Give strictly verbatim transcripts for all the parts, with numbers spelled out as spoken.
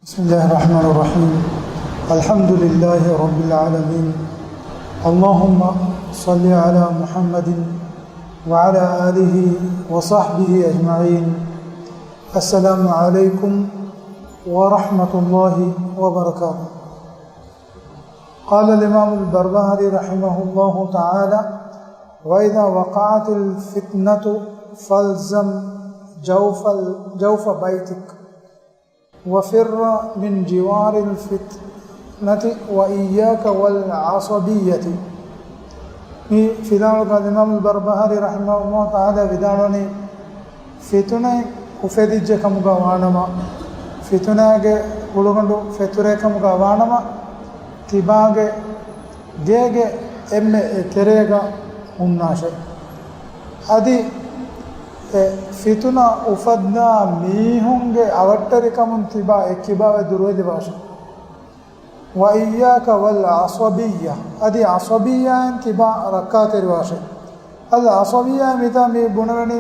بسم الله الرحمن الرحيم. الحمد لله رب العالمين. اللهم صل على محمد وعلى آله وصحبه أجمعين. السلام عليكم ورحمة الله وبركاته. قال الإمام البربهاري رحمه الله تعالى: وإذا وقعت الفتنة فالزم جوف ال-، جوف بيتك، وفر من جوار الفتنة وإياك والعصبية. މި ފިލާވަޅުގަ އިމާމުލް ބަރްބަހާރީ ރަޙިމަހުﷲ ތަޢާލާ ވިދާޅުވަނީ، ފިތުނައެއް އުފެދިއްޖެ ކަމުގަ ވާނަމަ، ފިތުނާގެ ހުޅުގަނޑު ފެތުރޭ ކަމުގަ ވާނަމަ، ތިބާގެ ގޭގެ އެންމެ އެތެރޭގަ ހުންނާށޭ. އަދި އެ ފިތުނަ އުފައްދާ މީހުންގެ އަވަށްޓެރިކަމުން ތިބާ އެއްކިބާވެ ދުރުހެލިވާށޭ. وإياك والعصبية، އަދި ޢަޞަބިއްޔާއިން ތިބާ ރައްކާތެރިވާށޭ. އަލް ޢަޞަބިއްޔާ މިތާ މި ބުނެވެނީ،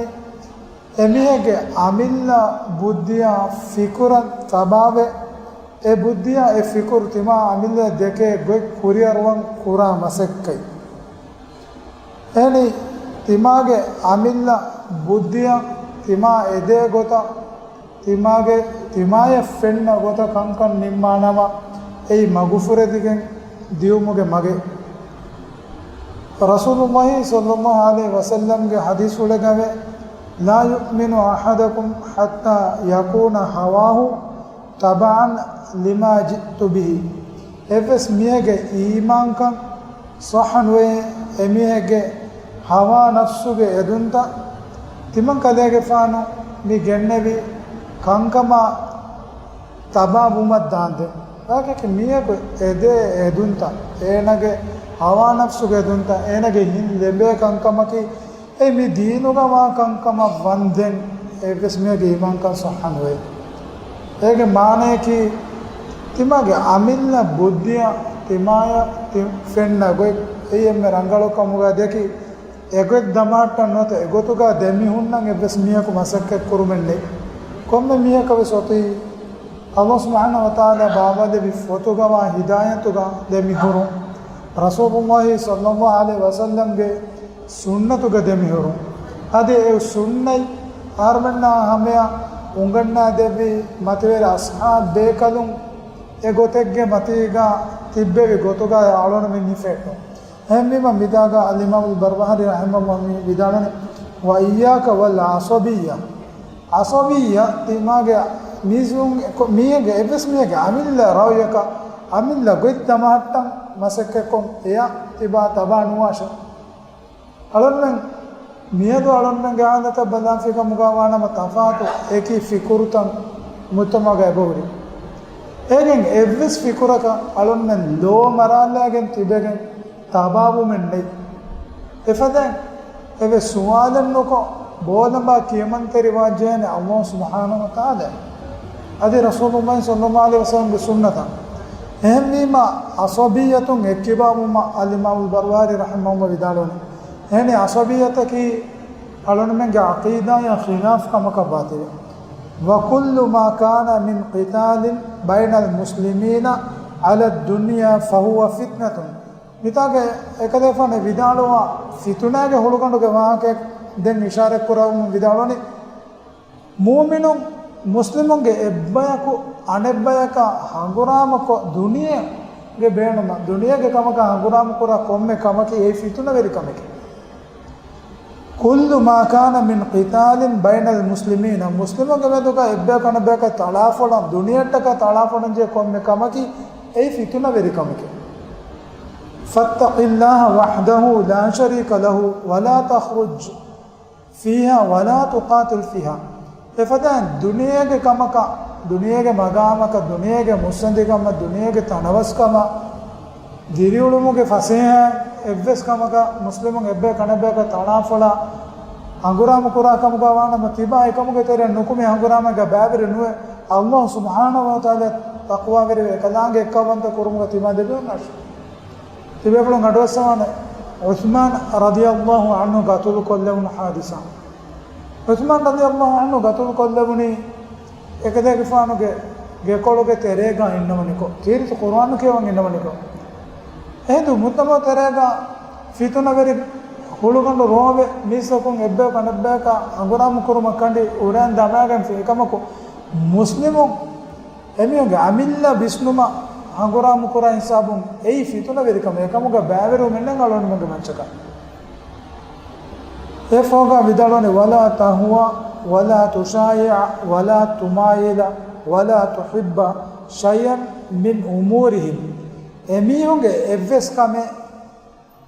އެމީހެއްގެ އަމިއްލަ ބުއްދިއާ ފިކުރަށް ތަބާވެ، އެ ބުއްދިއާ އެ ފިކުރު ތިމާ އަމިއްލަ ދެކޭ ގޮތް ކުރިއަރުވަން ކުރާ މަސައްކަތް. އެހެނީ، ތިމާގެ އަމިއްލަ ބުއްދިއަށް ތިމާ އެދޭ ގޮތަށް، ތިމާގެ، ތިމާޔަށް ފެންނަ ގޮތަށް ކަންކަން ނިންމާނަމަ، އެއީ މަގުފުރެދިގެން ދިޔުމުގެ މަގެއް. ރަސޫލުﷲ ޞައްލަﷲ ޢަލައިހި ވަސައްލަމްގެ ޙަދީޘްފުޅެއްގައިވޭ، لا يؤمن أحدكم حتى يكون هواه تبعا لما جئت به. އެއްވެސް މީހެއްގެ އީމާންކަން ޞައްޙަ ނުވޭ، އެމީހެއްގެ ހަވާ ނަފްސުގެ އެދުންތައް ތިމަން ކަލޭގެފާނު މި ގެންނެވި ކަންކަމާ ތަބާވުމަށް ދާންދެން. ވާގިކި މީހަކު އެދޭ އެދުންތައް، އޭނަގެ ހަވާ ނަފްސުގެ އެދުންތައް، އޭނަގެ ހިތް ލެނބޭ ކަންކަމަކީ، އެ މި ދީނުގަ ވާ ކަންކަމަށް ވަންދެން އެއްވެސް މީހެއްގެ އީމާންކަން ޞައްޙަ ނުވޭ. އޭގެ މާނަޔަކީ، ތިމާގެ އަމިއްލަ ބުއްދިއަށް ތިމާޔަށް ތި-، ފެންނަ ގޮތް އެއީ އެންމެ ރަނގަޅު ކަމުގަ ދެކި، އެގޮތް ދަމަހައްޓަން ނުވަތަ އެގޮތުގަ ދެމިހުންނަން އެއްވެސް މީހަކު މަސައްކަތް ކުރުމެއް ނެތް. ކޮންމެ މީހަކަށް ވެސް އޮތީ ﷲ ސުބްޙާނަހޫ ވަތަޢާލާ ބާވާލެއްވި ފޮތުގަ ވާ ހިދާޔަތުގަ ދެމިހުރުން، ރަސޫލުﷲ ޞައްލަﷲ ޢަލައިހި ވަސައްލަމްގެ ސުންނަތުގަ ދެމިހުރުން. އަދި އެ ސުންނަތް އަހަރުމެންނާ ހަމަޔަށް އުނގަންނާދެއްވި މަތިވެރި އަޞްޙާބު ބޭކަލުން އެ ގޮތެއްގެ މަތީގަ ތިއްބެވި ގޮތުގަ އަޅުންމެން ހިފެއްޓުން. އެހެންވީމަ މިތާގަ އަލްއިމާމުލް ބަރްބަހާރީ ރަޙިމަހުﷲ މި ވިދާޅުވަނީ، وإياك والعصبية. ޢަޞަބިއްޔަ، ތިމާގެ މީސް-، މީހެއްގެ އެއްވެސް މީހެއްގެ އަމިއްލަ ރައުޔަކަށް، އަމިއްލަ ގޮތް ދަމަހައްޓަން މަސައްކަތްކޮށް އެޔަށް ތިބާ ތަބާ ނުވާށޭ. އަޅުންމެން މިއަދު އަޅުންމެންގެ އާދަތަށް ބަލާފިކަމުގަ ވާނަމަ ތަފާތު އެކި ފިކުރުތައް މުޖްތަމަޢުގަ އެބަހުރި. އޭގެން އެއްވެސް ފިކުރަކަށް އަޅުންމެން ލޯ މަރާލާގެން ތިބެގެން ތަބާވުމެއް ނެތް. އެފަދައިން އެވެ ސުވާލެއް ނުކޮށް، ބޯލަނބާ ކިޔަމަންތެރިވާ ޖެހޭނެ ﷲ ސުބްޙާނަހޫ ވަތަޢާލާ އަދި ރަސޫލުﷲ ޞައްލަﷲ ޢަލައިހި ވަސައްލަމްގެ ސުންނަތަށް. އެހެންވީމަ، ޢަޞަބިއްޔަތުން އެއްކިބާވުމަށް އަލްއިމާމުލް ބަރްބަހާރީ ރަޙިމަހުﷲ ވިދާޅުވަނީ. އެހެނީ، ޢަޞަބިއްޔަތަކީ އަޅުންމެންގެ ޢަޤީދާއާ ޚިލާފް ކަމަކަށް ވާތީވެ. وكل ما كان من قتال بين المسلمين على الدنيا فهو فتنة. މިތާގަ އެކަލޭފާނު ވިދާޅުވާ ފިތުނާގެ ހުޅުގަނޑުގެ ވާހަކައެއް ދެން އިޝާރަތް ކުރަމުން ވިދާޅުވަނީ، މުއުމިނުން މުސްލިމުންގެ އެއްބަޔަކު އަނެއްބަޔަކާ ހަނގުރާމަކޮށް، ދުނިޔޭގެ ބޭނުމަށް، ދުނިޔޭގެ ކަމަކާ ހަނގުރާމަ ކުރާ ކޮންމެ ކަމަކީ އެއީ ފިތުނަވެރި ކަމެކޭ. كل ما كان من قتال بين المسلمين، މުސްލިމުންގެ މެދުގަ އެއްބަޔަކު އަނެއްބަޔަކަށް ތަޅާފޮޅަން، ދުނިޔެއަށްޓަކާ ތަޅާފޮޅަން ޖެހޭ ކޮންމެ ކަމަކީ އެއީ ފިތުނަވެރި ކަމެކޭ. فاتق الله وحده لا شريك له ولا تخرج فيها ولا تقاتل فيها. އެފަދައިން ދުނިޔޭގެ ކަމަކަށް، ދުނިޔޭގެ މަގާމަކަށް، ދުނިޔޭގެ މުއްސަނދިކަމަށް، ދުނިޔޭގެ ތަނަވަސްކަމަށް، ދިރިއުޅުމުގެ ފަސޭހައިން އެއްވެސް ކަމަކަށް މުސްލިމުން އެއްބަޔަކު އަނެއްބަޔަކަށް ތަޅާފޮޅާ ހަނގުރާމަ ކުރާ ކަމުގަ ވާނަމަ، ތިބާ އެކަމުގެ ތެރެއަށް ނުކުމެ ހަނގުރާމައިގަ ބައިވެރި ނުވެ، ﷲ ސުބްޙާނަހޫ ވަތަޢާލާ ތަޤްވާވެރިވެ އެކަލާނގެ އެއްކައުވަންތަ ކުރުމުގަ ތިމާ ދެބޭންނާށި. ތިބޭފުޅުން އަޑުއައްސަވާނެ، ޢުސްމާން ރަޟިޔަﷲ ޢަންހު ގަތުލު ކޮށްލެވުނު ޙާދިސާ. ޢުސްމާން ރަޟިޔަﷲ ޢަންހު ގަތުލު ކޮށްލެވުނީ، އެކަލޭގެފާނުގެ ގެކޮޅުގެ ތެރޭގަ އިންނަވަނިކޮށް، ކީރިތި ޤުރުއާން ކިޔަވަން އިންނަވަނިކޮށް، އެހިނދު މުޖްތަމަޢު ތެރޭގަ ފިތުނަވެރި ހުޅުގަނޑު ރޯވެ މީސްތަކުން އެއްބަޔަކު އަނެއްބަޔަކާ ހަނގުރާމަ ކުރުމަށް ކަނޑި އުރައިން ދަމާގެންފި. އެކަމަކު، މުސްލިމުން އެމީހުންގެ އަމިއްލަ ވިސްނުމަށް ހަނގުރާމަ ކުރާ ހިސާބުން އެއީ ފިތުނަވެރިކަމެއް، އެކަމުގަ ބައިވެރިވުމެއް ނެތް އަޅުގަނޑުމެންގެ މައްޗަކަށް. އެ ފޯގާ ވިދާޅުވަނީ، ولا تهوى ولا تشايع ولا تمايل ولا تحب شيئا من أمورهم. އެމީހުންގެ އެއްވެސް ކަމެއް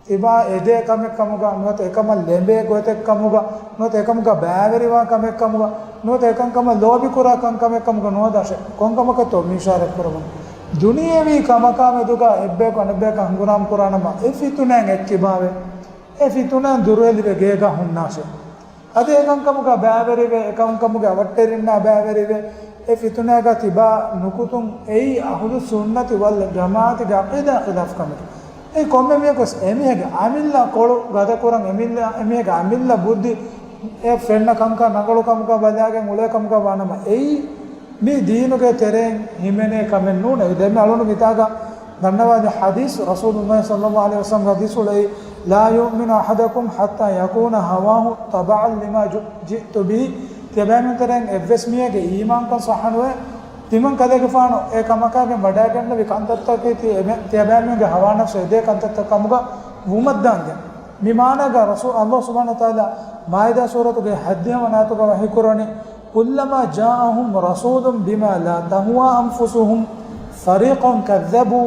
ތިބާ އެދޭ ކަމެއް ކަމުގަ، ނުވަތަ އެކަމަށް ލެނބޭ ގޮތެއް ކަމުގަ، ނުވަތަ އެކަމުގަ ބައިވެރިވާ ކަމެއް ކަމުގަ، ނުވަތަ އެކަންކަމަށް ލޯބިކުރާ ކަންކަމެއް ކަމުގަ ނުހަދާށޭ. ކޮންކަމަކަށްތޯ މި އިޝާރަތް ކުރަމުން؟ ދުނިޔެވީ ކަމަކާ މެދުގަ އެއްބަޔަކު އަނެއްބަޔަކަށް ހަނގުރާމަ ކުރާނަމަ، އެ ފިތުނައިން އެއްކިބާވެ، އެ ފިތުނައިން ދުރުހެލިވެ ގޭގަ ހުންނާށޭ. އަދި އެކަންކަމުގަ ބައިވެރިވެ، އެކަންކަމުގެ އަވަށްޓެރިންނާ ބައިވެރިވެ، އެ ފިތުނައިގަ ތިބާ ނުކުތުން އެއީ އަހުލުއްސުންނަތި ވަލް ޖަމާޢަތުގެ ޢަޤީދާ ޚިލާފު ކަމެކޭ. އެއީ ކޮންމެ މީހަކުވެސް އެމީހެއްގެ އަމިއްލަ ކޮޅު ގަދަކުރަން، އެމީހެއްގެ އަމިއްލަ ބުއްދި އެ ފެންނަ ކަންކަން ރަނގަޅު ކަމުގަ ބަލާގެން އުޅޭ ކަމުގަ ވާނަމަ، އެއީ މި ދީނުގެ ތެރެއިން ހިމެނޭ ކަމެއް ނޫނޭ. ދެންމެ އަޅުން މިތާގަ ދަންނަވާދި ޙަދީޘް، ރަސޫލުﷲ ޞައްލަﷲ ޢަލައިހި ވަސައްލަމްގެ ޙަދީޘްފުޅު އެއީ، لا يؤمن أحدكم حتى يكون هواه تبعا لما جئت به. ތިޔަބައިމީހުން ތެރެއިން އެއްވެސް މީހެއްގެ އީމާންކަން ޞައްޙަ ނުވޭ، ތިމަން ކަލޭގެފާނު އެ ކަމަކާގެން ވަޑައިގެންނެވި ކަންތައްތަކީ ތި-، އެ-، ތިޔަބައިމީހުންގެ ހަވާ ނަފްސު އެދޭ ކަންތައްތައް ކަމުގަ ވުމަށްދާންދެން. މި މާނައިގަ ރަސޫ-، ﷲ ސުބްޙާނަހޫ ވަތަޢާލާ މާއިދާ ސޫރަތުގެ ހަތްދިހަ ވަނަ އާޔަތުގަ ވަޙީ ކުރަނީ، كلما جاءهم رسول بما لا تهوى أنفسهم فريقا كذبوا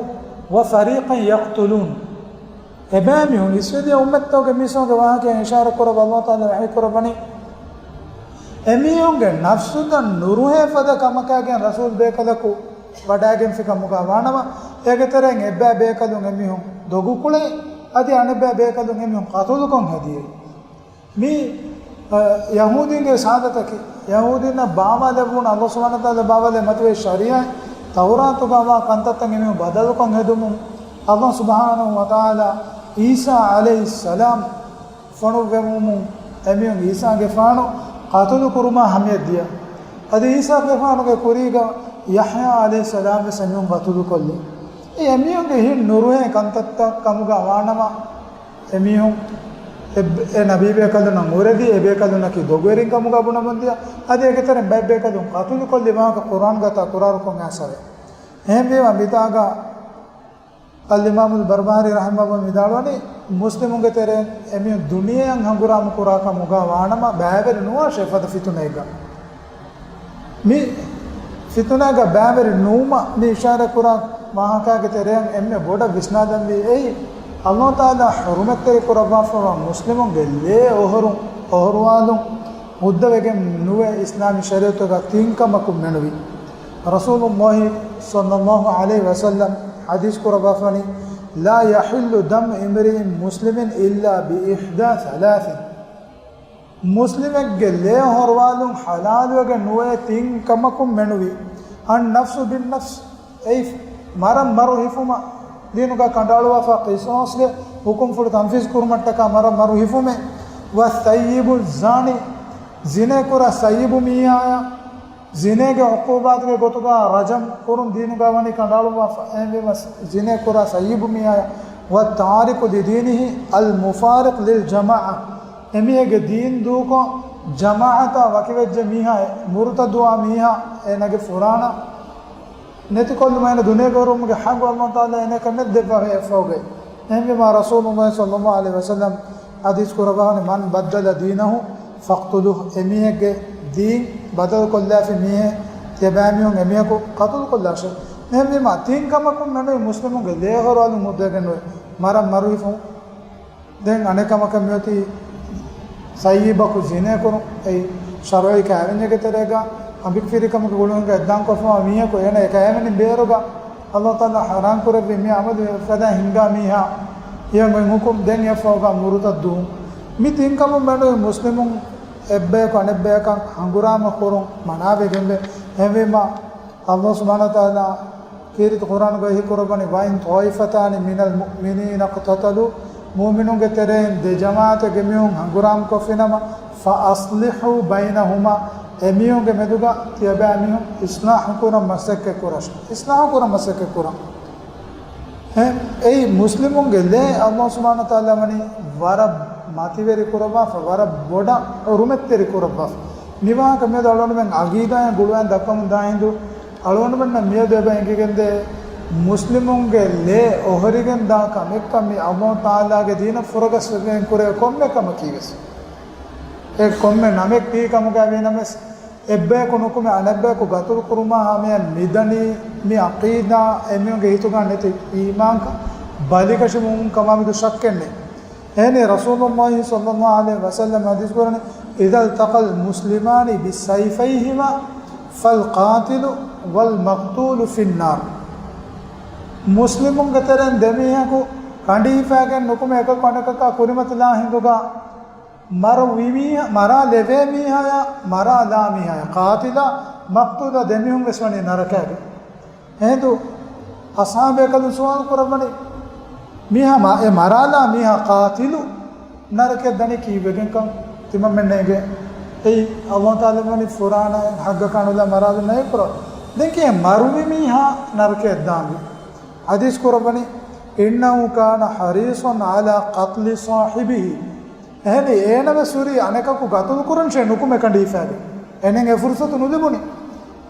وفريقا يقتلون. އެބައިމީހުން އިސްވެދިޔަ އުއްމަތްތަކުގެ މީސްތަކުންގެ ވާހަކައިން އިޝާރަތް ކުރައްވާ ﷲ ތަޢާލާ ވަޙީ ކުރައްވަނީ، އެމީހުންގެ ނަފްސުތައް ނުރުހޭ ފަދަ ކަމަކާގެން ރަސޫލް ބޭކަލަކު ވަޑައިގެންފި ކަމުގަ ވާނަމަ، އޭގެ ތެރެއިން އެއްބައި ބޭކަލުން އެމީހުން ދޮގުކުޅޭ، އަދި އަނެއްބައި ބޭކަލުން އެމީހުން ޤަތުލުކޮށް ހެދިޔޭ. މި، އަ، ޔަހޫދީންގެ ސާދަތަކީ، ޔަހޫދީންނަށް ބާވާލެއްވުނު، ﷲ ސުބްޙާނަހޫ ވަތަޢާލާ ބާވާލެއް މަތިވެ ޝަރީޢަތް، ތައުރާތުގަ ވާ ކަންތައްތައް އެމީހުން ބަދަލުކޮށް ހެދުމުން، ﷲ ސުބްޙާނަހޫ ވަތަޢާލާ ޢީސާ ޢަލައިހިއްސަލާމް ފޮނުއްވެވުމުން، އެމީހުން ޢީސާގެފާނު ޤަތުލު ކުރުމާ ހަމަޔަށް ދިޔަ. އަދި ޢީސާގެފާނުގެ ކުރީގަ ޔަޙްޔާ ޢަލައިހިއްސަލާމް ވެސް އެމީހުން ޤަތުލުކޮށްލި. އެ އެމީހުންގެ ހިތް ނުރުހޭ ކަންތައްތައް ކަމުގަ ވާނަމަ، އެމީހުން އެ، އެ ނަބީ ބޭކަލުންނަށް އުރެދި، އެ ބޭކަލުންނަކީ ދޮގުވެރިން ކަމުގަ ބުނަމުން ދިޔަ، އަދި އޭގެ ތެރެއިން ބައެއް ބޭކަލުން ޤަތުލުކޮށްލި ވާހަކަ ޤުރްއާންގަ ތަކުރާރުކޮށް އައިސްފަވޭ. އެހެންވީމަ މިތާގަ އަލްއިމާމުލް ބަރްބަހާރީ ރަޙިމަހުﷲ ވިދާޅުވަނީ، މުސްލިމުންގެ ތެރެއިން އެމީހުން ދުނިޔެއަށް ހަނގުރާމަ ކުރާ ކަމުގަ ވާނަމަ ބައިވެރި ނުވާށޭ ފަދަ ފިތުނައެއްގަ. މި ފިތުނައިގަ ބައިވެރި ނުވުމަށް މި އިޝާރަތް ކުރާ ވާހަކައިގެ ތެރެއިން އެންމެ ބޮޑަށް ވިސްނާލަންވީ އެއީ، ﷲ ތަޢާލާ ޙުރުމަތްތެރި ކުރައްވާފައިވާ މުސްލިމުންގެ ލޭ އޮހޮރު، އޮހޮރުވާލުން ހުއްދަވެގެން ނުވެ އިސްލާމީ ޝަރީޢަތުގަ ތިން ކަމަކުން މެނުވީ. ރަސޫލުﷲ ޞައްލަﷲ ޢަލައިހި ވަސައްލަމް ޙަދީޘް ކުރައްވާފަނީ، لا يحل دم امرئ مسلم إلا بإحدى ثلاث. މުސްލިމެއްގެ ލޭ ހޮރުވާލުން ޙަލާލުވެގެން ނުވޭ ތިން ކަމަކުން މެނުވީ. النفس بالنفس، އެއީ މަރަށް މަރު ހިފުމަށް ދީނުގަ ކަނޑައަޅުވާފަ ޤިޞާޞްގެ ޙުކުމްފުޅު ތަންފީޒް ކުރުމަށްޓަކާ މަރަށް މަރު ހިފުމެއް. والثيب الزاني، ޒިނޭ ކުރާ ސައްޔިބު މީހާޔަށް ޒިނޭގެ ޢުޤޫބާތުގެ ގޮތުގަ ރަޖަމް ކުރުން ދީނުގަ ވަނީ ކަނޑައަޅުއްވާފަ. އެހެންވީމަ ޒިނޭ ކުރާ ސައްޔިބު މީހާޔަށް، والتارك لدينه المفارق للجماعة، އެމީހެއްގެ ދީން ދޫކޮށް، ޖަމާޢަތާ ވަކިވެއްޖެ މީހާ، މުރުތައްދުވާ މީހާ، އޭނާގެ ފުރާނަ ނެތިކޮށްލުމަށް އޭނަ ދުނިޔޭގަ ހުރުމުގެ ޙައްޤު ﷲ ތަޢާލާ އޭނައަކަށް ނެތް ދެއްވާފައި އެއަށްފަހުގައި. އެހެންވީމާ ރަސޫލުﷲ ޞައްލަﷲ ޢަލައިހި ވަސައްލަމް ޙަދީޘް ކުރައްވާނެ، من بدل دينه فاقتلوه، އެމީހެއްގެ ދީން ބަދަލުކޮށްލާފި މީހެއް ތިޔަބައިމީހުން އެމީހަކު ޤަތުލުކޮށްލާށޭ. އެހެންވީމާ ތިން ކަމަކުން މެނުވީ މުސްލިމުންގެ ލޭ ހޮރުވާލުން ހުއްދަވެގެން ނުވޭ، މަރަށް މަރު ހިފުން. ދެން އަނެއް ކަމަކަށް މިއޮތީ ސައްޔިބަކު ޒިނޭ ކުރުން. އެއީ ޝަރުޢީ ކައިވެންޏެއްގެ ތެރޭގަ އަނބިކަފިރިކަމުގެ ގުޅުމެއްގަ އެއްދާން ކޮށްފަވާ މީހަކު އޭނަ އެ ކައިވެނި ބޭރުގަ ﷲ ތަޢާލާ ޙަރާމް ކުރެއްވި މި ޢަމަލު އެފަދައިން ހިންގާ މީހާ އެ އޮތް ހުކުމް ދެން އެއަށްފަހުގަ މުރުތައްދުވުން. މި ތިން ކަމުން މެނުވީ މުސްލިމުން އެއްބަޔަކު އަނެއްބަޔަކަށް ހަނގުރާމަ ކުރުން މަނާވެގެންވޭ. އެހެންވީމާ، ﷲ ސުބްޙާނަހޫ ވަތަޢާލާ ކީރިތި ޤުރްއާނުގައި ވަޙީކުރައްވަނީ، وإن طائفتان من المؤمنين اقتتلوا، މުއުމިނުންގެ ތެރެއިން ދެ ޖަމާޢަތެއްގެ މީހުން ހަނގުރާމަކޮށްފިނަމަ، فأصلحوا بينهما، އެމީހުންގެ މެދުގަ ތިޔަބައިމީހުން އިސްލާހު ކުރަން މަސައްކަތް ކުރަން، އިސްލާހު ކުރަން މަސައްކަތް ކުރަން. އެ، އެއީ މުސްލިމުންގެ ލޭ ﷲ ސުބްޙާނަހޫ ވަތަޢާލާ ވަނީ ވަރަށް މަތިވެރި ކުރައްވާފަ، ވަރަށް ބޮޑަށް ޙުރުމަތްތެރި ކުރައްވާފަ. މި ވާހަކަ މިއަދު އަޅުގަނޑުމެން ޢަގީދާއިން ގުޅުވައިން ދައްކަމުން ދާ ހިނދު، އަޅުގަނޑުމެންނަށް މިއަދު އެބަ އެނގިގެންދޭ، މުސްލިމުންގެ ލޭ އޮހޮރިގެން ދާ ކަމެއްކަން މި ﷲ ތަޢާލާގެ ދީނަށް ފުރަގަސްވެގެން ކުރެވޭ ކޮންމެ ކަމަކީ ވެސް. އެ ކޮންމެ ނަމެއް ކީ ކަމުގައި ވީ ނަމަވެސް، އެއްބަޔަކު ނުކުމެ އަނެއްބަޔަކު ގަތުލު ކުރުމާ ހަމަޔަށް މިދަނީ މި ޢަޤީދާ އެމީހުންގެ ހިތުގަ ނެތި އީމާންކަން ބަލިކަށިވުމުން ކަމާ މެދު ޝައްކެއް ނެތް. އެހެނީ ރަސޫލުﷲ ޞައްލަﷲ ޢަލައިހި ވަސައްލަމް ޙަދީޘް ކުރަނީ، "إذا التقى المسلمان بسيفيهما فالقاتل والمقتول في النار." މުސްލިމުންގެ ތެރެއިން ދެމީހަކު ކަނޑި ހިފައިގެން ނުކުމެ އެކަކު އަނެކަކާ ކުރިމަތިލާ ހިނދުގަ މަރުވި މީހާ، މަރާލެވޭ މީހާޔާ މަރާލާ މީހާޔާ، ޤާތިލާ މަޤްތޫލާ ދެމީހުން ވެސް ވަނީ ނަރަކައިގަ. އެހިނދު އަޞްޙާބުބޭކަލުން ސުވާލު ކުރައްވަނީ، މީހާ މަ-، އެ މަރާލާ މީހާ ޤާތިލު ނަރަކައަށް ދަނީ ކީއްވެގެންކަން ތިމަންމެންނަށް އެނގޭ. އެއީ ﷲ ތަޢާލާ ވަނީ ފުރާނައިން ޙައްޤަކާ ނުލާ މަރާލުން ނައި ކުރައްވާ. ދެން ކިޔޭ މަރުވި މީހާ ނަރަކައަށް ދާންވީ؟ ޙަދީޘް ކުރައްވަނީ، "إنه كان حريصا على قتل صاحبه." އެހެނީ، އޭނަ ވެސް ހުރީ އަނެކަކު ގަތުލު ކުރަންށޭ ނުކުމެ ކަނޑި ހިފައިގެން. އެހެން އެ ފުރުޞަތު ނުލިބުނީ.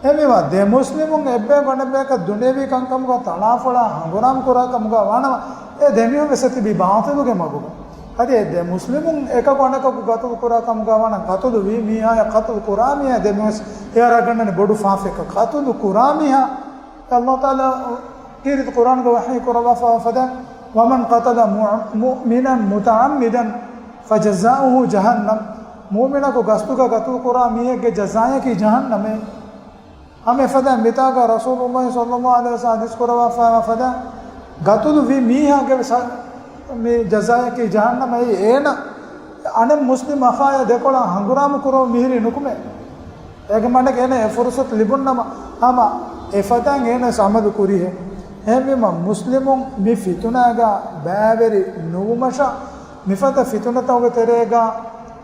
އެހެންވީމާ، ދެ މުސްލިމުން އެއްބަޔަކު އަނެއްބަޔަކަށް ދުނިޔަވީ ކަންކަމުގަ ތަޅާފޮޅާ ހަނގުރާމަ ކުރާ ކަމުގަ ވާނަމަ، އެ ދެމީހުން ވެސް އެ ތިބީ ބާޠިލުގެ މަގުގަ. އަދި އެ ދެ މުސްލިމުން އެކަކު އަނެކަކު ގަތުލު ކުރާ ކަމުގަ ވާނަމަ، ގަތުލު ވީ މީހާޔާ ޤަތުލު ކުރާ މީހާ ދެމީހުން ވެސް އެ އަރަގަންނަނީ ބޮޑު ފާފައަކަށް. ޤަތުލު ކުރާ މީހާ ﷲ ތަޢާލާ ކީރިތި ޤުރްއާންގަ ވަޙީ ކުރައްވާފަ ފަދަ، "ومن قتل مؤ-، مؤمنا متعمدا فجزاؤه جهنم." މުއުމިނަކު ގަސްތުގަ ގަތުލު ކުރާ މީހެއްގެ ޖަޒާއަކީ ޖަހަންނަމޭ. ހަމަ އެފަދަ މިތާގަ ރަސޫލުﷲ ޞައްލަﷲ ޢަލައިހި ވަސައްލަމް ޙަދީޘް ކުރައްވާފަ ފަދަ، ގަތުލު ވި މީހާގެ ވެސް މި ޖަޒާއަކީ ޖަހަންނަމޭ. އޭނަ އަނެއް މުސްލިމް އަޚާޔާ ދެކޮޅަށް ހަނގުރާމަ ކުރަމުން މިހިރީ ނުކުމެ. އޭގެ މަނަގެ އޭނަ އެ ފުރުޞަތު ލިބުންނަމަ، ހަމަ އެފަދައިން އޭނަ ވެސް ޢަމަލު ކުރީހެއް. އެހެންވީމަ، މުސްލިމުން މި ފިތުނާގަ ބައިވެރި ނުވުމަށާ، މިފަދަ ފިތުނަތަކުގެ ތެރޭގަ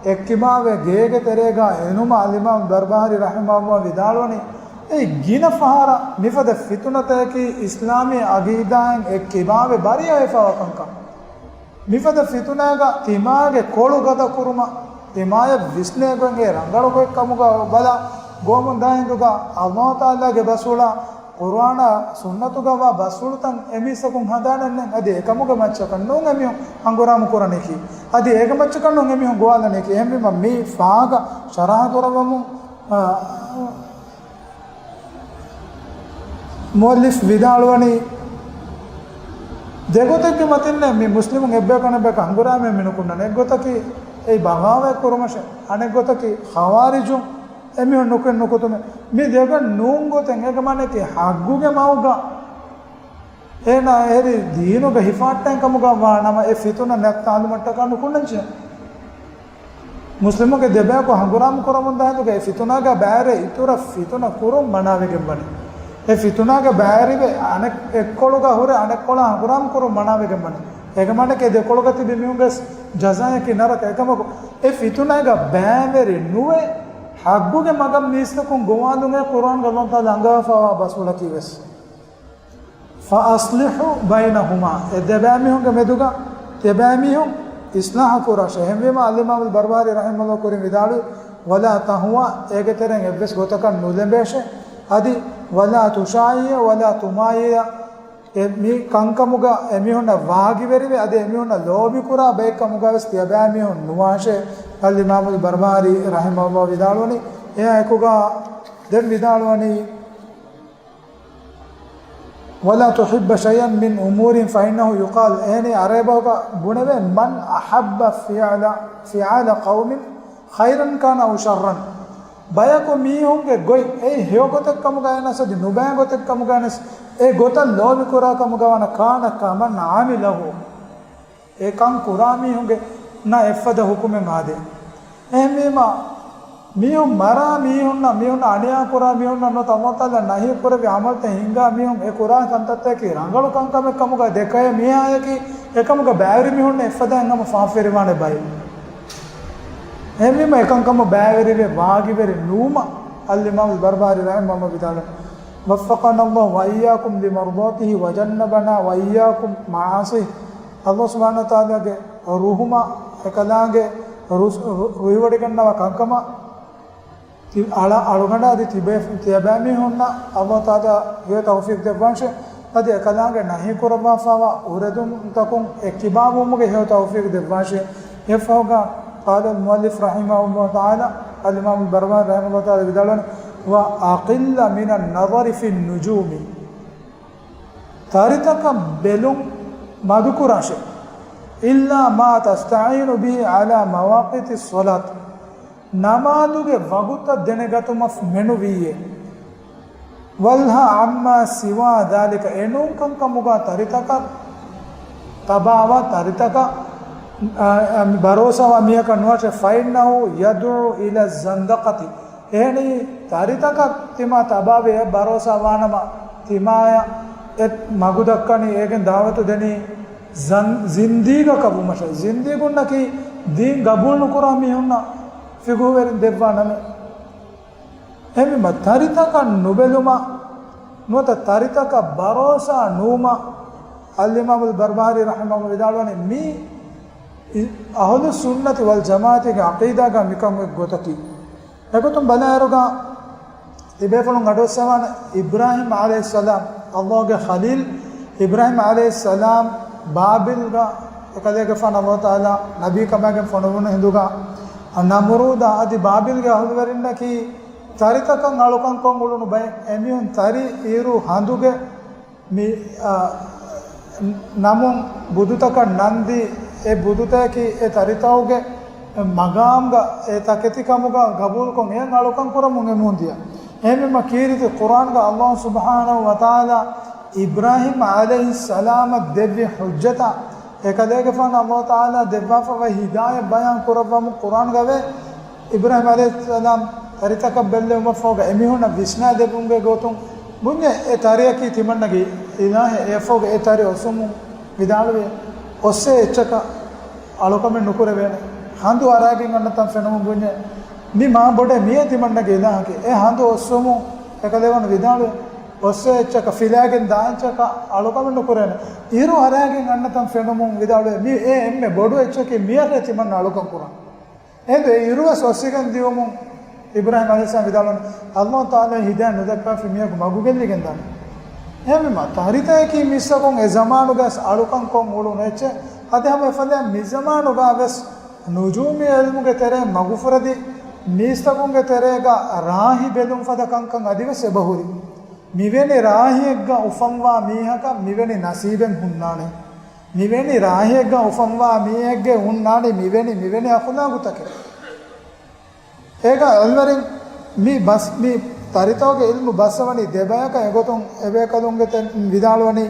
އެއްކިބާވެ ގޭގެ ތެރޭގަ އެނުމަށް އަލްއިމާމް ބަރްބަހާރީ ރަޙިމަހުﷲ ވިދާޅުވަނީ، އެއީ ގިނަ ފަހަރަށް މިފަދަ ފިތުނަތަކަކީ އިސްލާމީ ޢަގީދާއިން އެއްކިބާވެ ބަރީއަވެފައިވާ ކަންކަން. މިފަދަ ފިތުނާގަ ތިމާގެ ކޮޅު ގަދަ ކުރުމަށް، ތިމާޔަށް ވިސްނޭ ގޮތް އެ ރަނގަޅު ގޮތް ކަމުގަ ބަލާ ގޮވަމުން ދާ ހިނދުގަ، ﷲ ތަޢާލާގެ ބަސްފުޅާ ޤުރްއާނާ ސުންނަތުގަވާ ބަސްފުޅުތައް އެމީސްތަކުން ހަނދާނެއް ނެތް. އަދި އެކަމުގެ މައްޗަކަށް ނޫން އެމީހުން ހަނގުރާމަ ކުރަނީކީ. އަދި އޭގެ މައްޗަކަށް ނޫން އެމީހުން ގޮވާލަނީކީ. އެހެންވީމަ، މި ފާހަގަ ޝަރަޙަ ކުރައްވަމުން، އާ، މުއައްލިފް ވިދާޅުވަނީ، ދެގޮތެއްގެ މަތިންނޭ މި މުސްލިމުން އެއްބަޔަކު އަނެއްބަޔަކަށް ހަނގުރާމައެއް މި ނުކުންނަނީ. އެއްގޮތަކީ އެއީ ބަޣާވާތް ކުރުމަށޭ، އަނެއްގޮތަކީ ޚަވާރިޖުން އެމީހުން ނުކެން ނުކުތުމެއް. މި ދެގޮތް ނޫން ގޮތެއް. އޭގެ މާނައަކީ ޙައްޤުގެ މަގުގަ އޭނާ އެހެރީ ދީނުގަ ހިފަހައްޓަން ކަމުގަ ވާނަމަ، އެ ފިތުނަ ނައްތާލުމަށްޓަކާ ނުކުންނަންޖެހޭ. މުސްލިމުންގެ ދެބަޔަކު ހަނގުރާމަ ކުރަމުން ދާ ހިނދުގަ އެ ފިތުނާގަ ބައިވެރި އިތުރަށް ފިތުނަ ކުރުން މަނާވެގެން ވަނީ. އެ ފިތުނާގަ ބައިވެރިވެ އަނެއް އެއްކޮޅުގަ ހުރެ އަނެއްކޮޅާ ހަނގުރާމަ ކުރުން މަނާވެގެން ވަނީ. އޭގެ މާނައަކީ އެ ދެކޮޅުގަ ތިބި މީހުންގެ ޖަޒާއަކީ ނަރަކަ. އެކަމަކު އެ ފިތުނާގަ ބައިވެރި ނުވެ، ޙައްޤުގެ މަގަށް މީސްތަކުން ގޮވާލުން އެ ޤުރްއާންގަ ﷲ ތަޢާލާ އަންގަވާފައިވާ ބަސްފުޅަކީ ވެސް. فأصلحوا بينهما، އެ ދެބައިމީހުންގެ މެދުގަ ތިޔަބައިމީހުން އިޞްލާޙު ކުރާށޭ. އެހެންވީމަ، އަލްއިމާމުލް ބަރްބަހާރީ ރަޙިމަހުﷲ ކުރިން ވިދާޅުވި، ولا تهوى، އޭގެ ތެރެއިން އެއްވެސް ގޮތަކަށް ނުލެނބޭށޭ. އަދި، ولا تشاحا ولا تمايلا، އެ މި ކަންކަމުގަ އެމީހުންނަށް ވާގިވެރިވެ، އަދި އެމީހުންނަށް ލޯބިކުރާ ބައެއް ކަމުގަ ވެސް ތިޔަބައިމީހުން ނުވާށޭ. އަލްއިމާމުލް ބަރްބަހާރީ ރަޙިމަހުﷲ ވިދާޅުވަނީ. އެއާ އެކުގަ ދެން ވިދާޅުވަނީ، ولا تحب شيئا من أمور فإنه يقال، އެހެނީ އަރަބި ބަހުގަ ބުނެވޭ، من أحب فعل، فعل قوم خيرا كان أو شرا. ބަޔަކު މީހުންގެ ގޮތް، އެއީ ހެޔޮ ގޮތެއް ކަމުގައި ނަސް އަދި ނުބައި ގޮތެއް ކަމުގައި ނަސް، އެ ގޮތަށް ލޯބި ކުރާ ކަމުގަ ވާނަ، كان كمن عمله. އެ ކަން ކުރާ މީހުންގެ ނަ އެއްފަދަ ޙުކުމެއް އާދޭ. އެހެންވީމަ، މީހުން މަރާ މީހުންނަށް، މީހުންނަށް އަނިޔާ ކުރާ މީހުންނަށް ނުވަތަ ﷲ ތަޢާލާ ނަހީ ކުރެއްވި ޢަމަލުތައް ހިންގާ މީހުން އެ ކުރާ ކަންތައްތަކަކީ ރަނގަޅު ކަންކަމެއް ކަމުގަ ދެކައޭ މީހާޔަކީ އެކަމުގަ ބައިވެރި މީހުންނަށް އެއްފަދައިން ހަމަ ފާފަވެރިވާނެ ބައެއް. އެހެންވީމަ އެކަންކަމަށް ބައިވެރިވެ ވާގިވެރި ނުވުމަށް އަލްއިމާމުލް ބަރުބަހާރީ ރަޙިމަހުﷲ ވިދާޅުވި، "وفقنا الله وإياكم لمرضاته وجنبنا وإياكم معاصيه." އަލްލާހު ސުބްޙާނަހޫ ވަތަޢާލާގެ ރުޙުމަށް އެކަލާނގެ ރުސް-، ރު-، ރުހިވޮޑިގަންނަވާ ކަންކަމަށް ތި-، އަޅަ-، އަޅުގަނޑާ އަދި ތިބޭ-، ތިޔަބައިމީހުންނަށް އަލްލާހު ތަޢާލާ ހެޔޮ ތައުފީޤު ދެއްވާށޭ. އަދި އެކަލާނގެ ނަހީ ކުރައްވާފައިވާ އުރެދުންތަކުން އެއްކިބާވުމުގެ ހެޔޮ ތައުފީޤު ދެއްވާށޭ. އެއަށްފަހުގަ قال المؤلف رحمه الله تعالى، އަލްއިމާމު ބަރުބަހާރީ ރަޙިމަހުﷲ ތަޢާލާ ވިދާޅުވަނީ، "وأقل من النظر في النجوم." ތަރިތަކަށް ބެލުން މަދުކުރާށޭ. "إلا ما تستعين به على مواقيت الصلاة." ނަމާދުގެ ވަގުތަށް ދެނެގަތުމަށް މެނުވީއޭ. "والنهي عما سوى ذلك." އެނޫން ކަންކަމުގަ ތަރިތަކަށް ތަބާވާ ތަރިތަކަށް، އާ، އާ، ބަރޯސާވާ މީހަކަށް ނުވާށޭ. "فإنه يدعو إلى الزندقة." އެހެނީ ތަރިތަކަށް ތިމާ ތަބާވެ އެ ބަރޯސާ ވާނަމަ، ތިމާޔަށް އެ މަގު ދައްކަނީ، އޭގެން ދަޢުވަތު ދެނީ ޒަން-، ޒިންދީގަކަށް ވުމަށޭ. ޒިންދީގުންނަކީ ދީން ގަބޫލު ނުކުރާ މީހުންނަށް ފިޤުހުވެރިން ދެއްވާ ނަމެއް. އެހެންވީމަ ތަރިތަކަށް ނުބެލުމަށް ނުވަތަ ތަރިތަކަށް ބަރޯސާ ނުވުމަށް އަލްއިމާމުލް ބަރުބަހާރީ ރަޙިމަހުﷲ ވިދާޅުވަނީ، މީ އި-، އަހުލުއްސުންނަތި ވަލްޖަމާޢަތީގެ ޢަޤީދާގަ މިކަމުގެ ގޮތަކީ. އެގޮތުން ބަލާއިރުގަ ތިބޭފުޅުން އަޑުއައްސަވާނެ، އިބްރާހީމް ޢަލައިހިއްސަލާމް، އަލްލާހުގެ ޚަލީލް އިބްރާހީމް ޢަލައިހިއްސަލާމް ބާބިލްގަ އެކަލޭގެފާނު އަލްލާހު ތަޢާލާ ނަބީކަމާގެން ފޮނުވުނު ހިނދުގަ، ނަމްރޫދާ އަދި ބާބިލްގެ އަހުލުވެރިންނަކީ ތަރިތަކަށް އަޅުކަންކޮށް އުޅުނު ބައެއް. އެމީހުން ތަރި، އިރު، ހަނދުގެ މި، އާ، ނަމުން ބުދުތަކަށް ނަންދީ، އެ ބުދުތަކަކީ އެ ތަރިތަކުގެ މަގާމްގަ އެ ތަކެތިކަމުގަ ގަބޫލުކޮށް އެޔަށް އަޅުކަން ކުރަމުން އެމީހުން ދިޔަ. އެހެންވީމަ ކީރިތި ޤުރްއާންގަ އަލްލާހު ސުބްޙާނަހޫ ވަތަޢާލާ އިބްރާހީމް ޢަލައިހިއްސަލާމަށް ދެއްވި ޙުއްޖަތާ، އެކަލޭގެފާނު އަލްލާހު ތަޢާލާ ދެއްވާފައިވާ ހިދާޔަތް ބަޔާން ކުރައްވަމުން ޤުރްއާންގަ ވޭ. އިބްރާހީމް ޢަލައިހިއްސަލާމް ތަރިތަކަށް ބެއްލެވުމަށްފަހުގަ އެމީހުންނަށް ވިސްނާދެއްވުމުގެ ގޮތުން ބުންޏެ، އެ ތަރިއަކީ ތިމަންނަގެ އިލާހެއް. އެއަށްފަހުގަ އެ ތަރި އޮއްސުމުން ވިދާޅުވި، އޮއްސޭ އެއްޗަކަށް އަޅުކަމެއް ނުކުރެވޭނެ. ހަނދު އަރާގެން އަންނަތަން ފެނުމުން ބުންޏެ، މި މާ ބޮޑޭ މިއޭ ތިމަންނަގެ އިލާހަކީ. އެ ހަނދު އޮއްސުމުން އެކަލޭގެފާނު ވިދާޅުވި، އޮއްސޭ އެއްޗަކަށް ފިލާގެން ދާ އެއްޗަކަށް އަޅުކަމެއް ނުކުރޭނެ. އިރު އަރާގެން އަންނަތަން ފެނުމުން ވިދާޅުވި، މި އެ އެންމެ ބޮޑު އެއްޗަކީ މިއަށޭ ތިމަންނަ އަޅުކަން ކުރާނީ. އެހިނދު އެ އިރުވެސް އޮއްސިގެން ދިޔުމުން އިބްރާހީމް ޢަލައިހިއްސަލާމް ވިދާޅުވި، އަލްލާހު ތަޢާލާ ހިދާޔަތް ނުދައްކާފި މީހަކު މަގު ގެއްލިގެން ދާނެ. އެހެންވީމަ، ތަރިތަކަކީ މީސްތަކުން އެ ޒަމާނުގަވެސް އަޅުކަން ކޮށް އުޅުނު އެއްޗެއް. އަދި ހަމަ އެފަދައިން މި ޒަމާނުގަވެސް ނުޖޫމީ ޢިލްމުގެ ތެރޭ މަގުފުރެދި މީސްތަކުންގެ ތެރޭގަ ރާހި ބެލުން ފަދަ ކަންކަން އަދިވެސް އެބަހުރި. މިވެނި ރާހިއެއްގަ އުފަންވާ މީހަކަށް މިވެނި ނަސީބެއް ހުންނާނެ. މިވެނި ރާހިއެއްގަ އުފަންވާ މީހެއްގެ ހުންނާނީ މިވެނި، މިވެނި އަޚުލާގުތަކެއް. އޭގަ އަލްވެރިން މި ބަސް، މި ތަރިތަކުގެ އިލްމު ބައްސަވަނީ ދެބަޔަކަށް. އެގޮތުން އެބޭކަލުންގެ ތެ-، ވިދާޅުވަނީ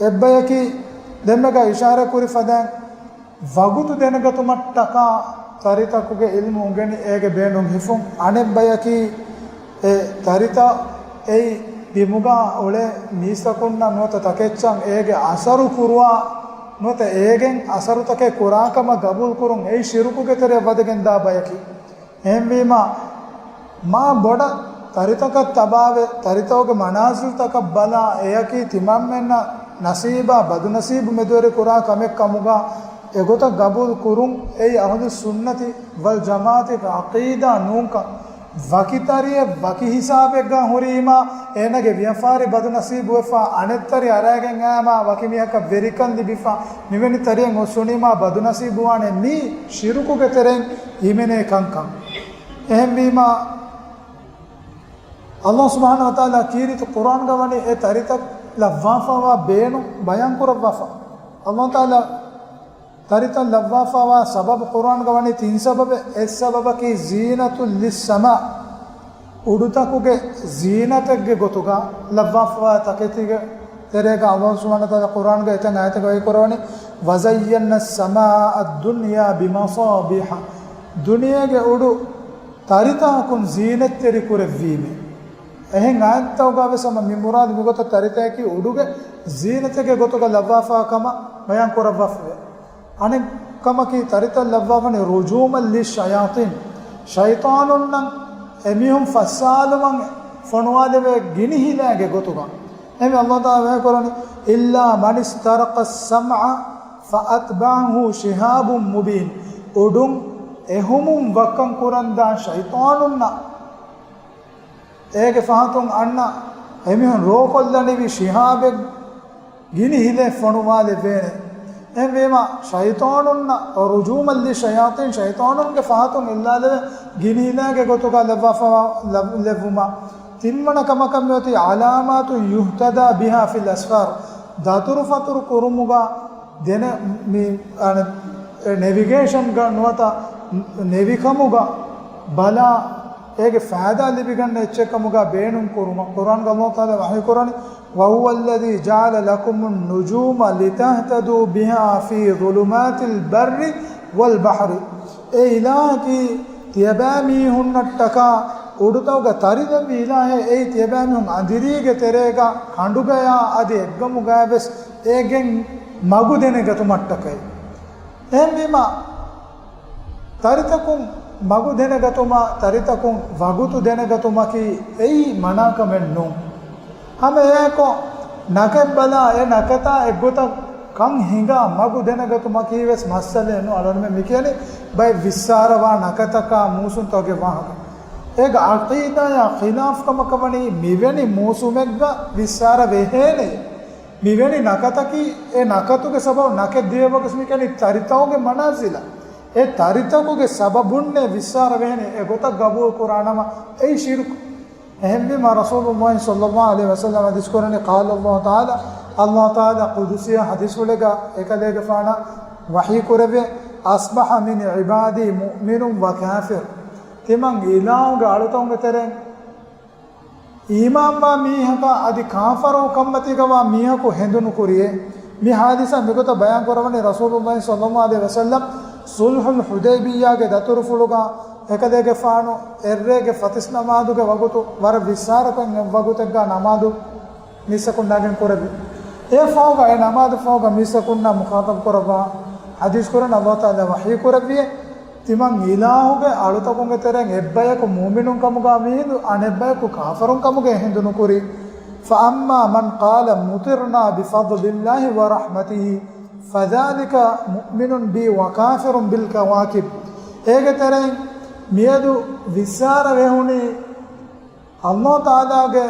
އެއްބަޔަކީ ދެންމެގަ އިޝާރަތް ކުރި ފަދައިން ވަގުތު ދެނެގަތުމަށްޓަކާ ތަރިތަކުގެ އިލްމު އުނގެނި އޭގެ ބޭނުން ހިފުން. އަނެއްބަޔަކީ އެ ތަރިތައް އެއީ ބިމުގަ އުޅޭ މީސްތަކުންނަށް ނުވަތަ ތަކެއްޗަށް އޭގެ އަސަރު ކުރުވާ ނުވަތަ އޭގެން އަސަރުތަކެއް ކުރާކަމަށް ގަބޫލުކުރުން އެއީ ޝިރުކުގެ ތެރެއަށް ވަދެގެންދާ ބަޔަކީ. އެހެންވީމަ، މާ ބޮޑަށް ތަރިތަކަށް ތަބާވެ، ތަރިތަކުގެ މަނާޒިލްތަކަށް ބަލާ، އެޔަކީ ތިމަންމެންނަށް ނަސީބާ ބަދުނަސީބު މެދުވެރި ކުރާ ކަމެއް ކަމުގަ އެގޮތަށް ގަބޫލު ކުރުން އެއީ އަހުލުއްސުންނަތި ވަލްޖަމާޢަތީގެ ޢަޤީދާ ނޫންކަން. ވަކި ތަރިއެއް ވަކި ހިސާބެއްގަ ހުރީމާ، އޭނަގެ ވިޔަފާރި ބަދުނަސީބުވެފަ، އަނެއް ތަރި އަރާގެން އައީމާ، ވަކި މީހަކަށް ވެރިކަން ލިބިފަ، މިވެނި ތަރިއެއް އޮއްސުނީމާ ބަދުނަސީބުވާނެ. މީ ޝިރުކުގެ ތެރެއިން ހިމެނޭ ކަންކަން. އެހެންވީމާ، އަލްލާހު ސުބްޙާނަހޫ ވަތަޢާލާ ކީރިތި ޤުރްއާންގަ ވަނީ އެ ތަރިތައް ލައްވާފައިވާ ބޭނުން ބަޔާން ކުރައްވާފަ. އަލްލާހު ތަޢާލާ ތަރިތައް ލައްވާފައިވާ ސަބަބު ޤުރްއާންގަ ވަނީ ތިން ސަބަބެއް. އެއް ސަބަބަކީ ޒީނަތު ލިއްސަމާ، އުޑުތަކުގެ ޒީނަތެއްގެ ގޮތުގަ ލައްވާފައިވާ ތަކެތީގެ ތެރޭގަ އަލްލާހު ސުބްޙާނަހޫ ވަތަޢާލާ ޤުރްއާންގަ އެތައް އާޔަތެއްގަ ވަޙީކުރައްވަނީ، "وزينا السماء الدنيا بمصابيح." ދުނިޔޭގެ އުޑު ތަރިތަކުން ޒީނަތްތެރި ކުރެއްވީމޭ. އެހެން އާޔަތްތަކުގަވެސް ހަމަ މި މުރާދު މިގޮތަށް ތަރިތަކަކީ އުޑުގެ ޒީނަތެއްގެ ގޮތުގަ ލައްވާފައިވާ ކަމަށް ބަޔާން ކުރައްވާފައެވެ. އަނެއް ކަމަކީ ތަރިތައް ލައްވާފަނީ رجوما للشياطين، ޝައިޠާނުންނަށް އެމީހުން ފައްސާލުމަށް ފޮނުވާލެވޭ ގިނި ހިލާގެ ގޮތުގަ. އެހެންވެ ﷲ ތަޢާލާ ވަޙީކުރަނީ، إلا من استرق السمع فأتبعه شهاب مبين. އުޑުން އެހުމުން ވައްކަން ކުރަންދާން ޝައިޠާނުންނަށް އޭގެ ފަހަތުން އަންނަ އެމީހުން ރޯކޮށްލަނިވި ޝިހާބެއް ގިނި ހިލެއް ފޮނުވާލެވޭނެ. އެހެންވީމަ، ޝައިޠާނުންނަށް، ރުޖޫމަށް ލިޝަޔާޠީން، ޝައިޠާނުންގެ ފަހަތުން އެއްލާލެވޭ ގިނި ހިލާގެ ގޮތުގަ ލައްވާފަ، ލައް-، ލެއްވުމަށް ތިންވަނަ ކަމަކަށް މިއޮތީ علامات يهتدى بها في الأسفار. ދަތުރުފަތުރު ކުރުމުގަ ދެނެ-، މި، އަނެ-، އެ ނެވިގޭޝަންގަ ނުވަތަ ނެވިކަމުގަ ބަލާ، އޭގެ ފައިދާ ލިބިގަންނަ އެއްޗެއް ކަމުގަ ބޭނުން ކުރުމަށް. ޤުރްއާންގަ ﷲ ތަޢާލާ ވަޙީކުރަނީ، وهو الذي جعل لكم النجوم لتهتدوا بها في ظلمات البر والبحر. އެ އިލާހަކީ ތިޔަބައިމީހުންނަށްޓަކާ އުޑުތަކުގަ ތަރިދެއްވި އިލާހެއް. އެއީ ތިޔަބައިމީހުން އަނދިރީގެ ތެރޭގަ ކަނޑުގަޔާ އަދި އެއްގަމުގައިވެސް އޭގެން މަގު ދެނެގަތުމަށްޓަކައި. އެހެންވީމަ، ތަރިތަކުން މަގު ދެނެގަތުމާ، ތަރިތަކުން ވަގުތު ދެނެގަތުމަކީ އެއީ މަނާކަމެއް ނޫން. ހަމަ އެއާއެކު ނަކަތް ބަލާ، އެ ނަކަތާ އެއްގޮތަށް ކަން ހިނގާ މަގު ދެނެގަތުމަކީ ވެސް މައްސަލައެއް ނޫން. އަޅުގަނޑުމެން މި ކިޔަނީ ބައެއް ވިއްސާރަވާ ނަކަތަކާ މޫސުންތަކުގެ ވާހަކަ. އޭގަ ޢަޤީދާޔާ ޚިލާފް ކަމަކަށް ވަނީ މިވެނި މޫސުމެއްގަ ވިއްސާރަ ވެހޭނެ. މިވެނި ނަކަތަކީ އެ ނަކަތުގެ ސަބަބުން ނަކަތް ދިޔަ ވަގުތު މި ކިޔަނީ ތަރިތަކުގެ މަނާޒިލަށް. އެ ތަރިތަކުގެ ސަބަބުންނޭ ވިއްސާރަ ވެހެނީ އެ ގޮތަށް ގަބޫލު ކުރާނަމަ އެއީ ޝިރުކު. އެހެންވީމަ ރަސޫލުﷲ ޞައްލަﷲ ޢަލައިހި ވަސައްލަމަ ޙަދީޘް ކުރަނީ، قال الله تعالى، ﷲ ތަޢާލާ ޤުދުސީ ޙަދީޘްފުޅެއްގަ އެކަލޭގެފާނަށް ވަޙީ ކުރެއްވި، أصبح من عبادي مؤمن وكافر. ތިމަން އިލާހުގެ އަޅުތަކުންގެ ތެރެއިން އީމާންވާ މީހަކާ އަދި ކާފަރު ކަންމަތީގަވާ މީހަކު ހެނދުނުކުރިއޭ. މި ޙާދިސާ މިގޮތަށް ބަޔާން ކުރައްވަނީ ރަސޫލުﷲ ޞައްލަﷲ ޢަލައިހި ވަސައްލަމް ޞުލްޙުލް ޙުދައިބިއްޔާގެ ދަތުރުފުޅުގަ އެކަލޭގެފާނު އެއްރޭގެ ފަތިސް ނަމާދުގެ ވަގުތު ވަރަށް ވިއްސާރަކޮށް އެއްވަގުތެއްގަ ނަމާދު މީސްތަކުންނާގެން ކުރެއްވި. އެ ފަހުގަ، އެ ނަމާދު ފަހުގަ މީސްތަކުންނާ މުޚާޠަބު ކުރައްވާ ޙަދީޘް ކުރަން ﷲ ތަޢާލާ ވަޙީ ކުރެއްވިއޭ، ތިމަން އިލާހުގެ އަޅުތަކުންގެ ތެރެއިން އެއްބަޔަކު މުއުމިނުން ކަމުގަ މިހިނދު، އަނެއްބަޔަކު ކާފަރުން ކަމުގައި ހެނދުނުކުރި. فأما من قال مطرنا بفضل الله ورحمته فذلك مؤمن بي وكافر بالكواكب. އޭގެ ތެރެއިން މިއަދު ވިއްސާރަ ވެހުނީ ﷲ ތަޢާލާގެ